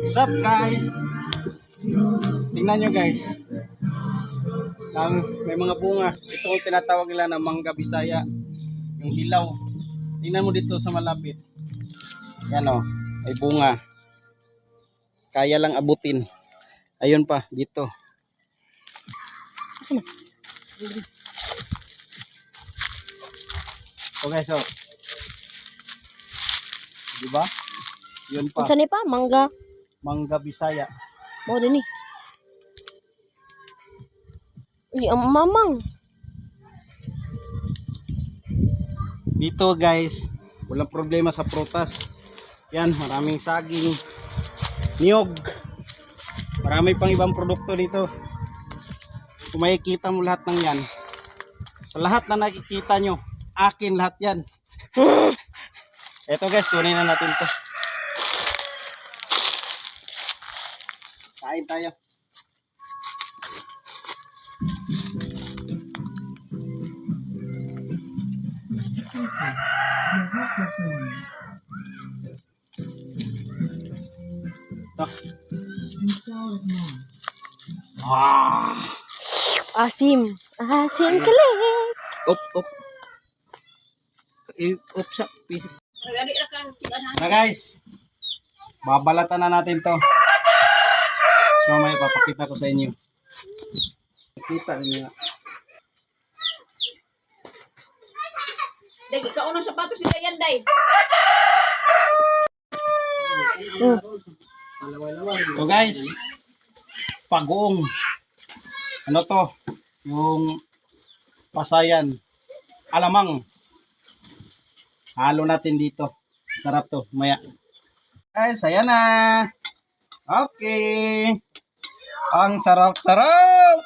What's up guys? Tingnan nyo guys. May mga bunga. Ito ang tinatawag nila na mangga Bisaya. Yung hilaw. Tingnan mo dito sa malapit. Yan o. May bunga. Kaya lang abutin. Ayun pa. Dito. Asa na? Okay so. Diba? Yun pa. Unsa ni pa? Mangga. Mangga Bisaya. Mo din ni. Uy, ang mamang. Dito guys, walang problema sa prutas. Yan, maraming saging, niyog. Marami pang ibang produkto dito. Kung makikita mo lahat ng yan, sa lahat na nakikita nyo, akin lahat yan. Eto guys, kunin na natin to. Kain tayo. Asim. Asim kalik. Op. Op sa piso. Na guys, babalatan na natin to. So may papakita ko sa inyo. Kita niyo. Day, ikaw unang sapatos si Dayan, Day. So guys, pag-uong. Ano to? Yung pasayan. Alamang. Halo natin dito. Sarap to. Maya. Guys, ayan na. Okay. Ang sarap-sarap.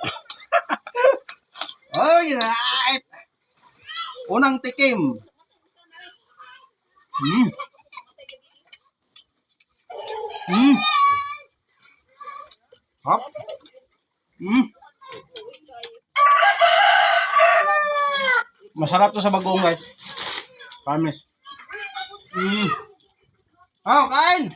Alright. Unang tikim. Hop. Masarap to sa bagoong guys. Promise. Oh, kain.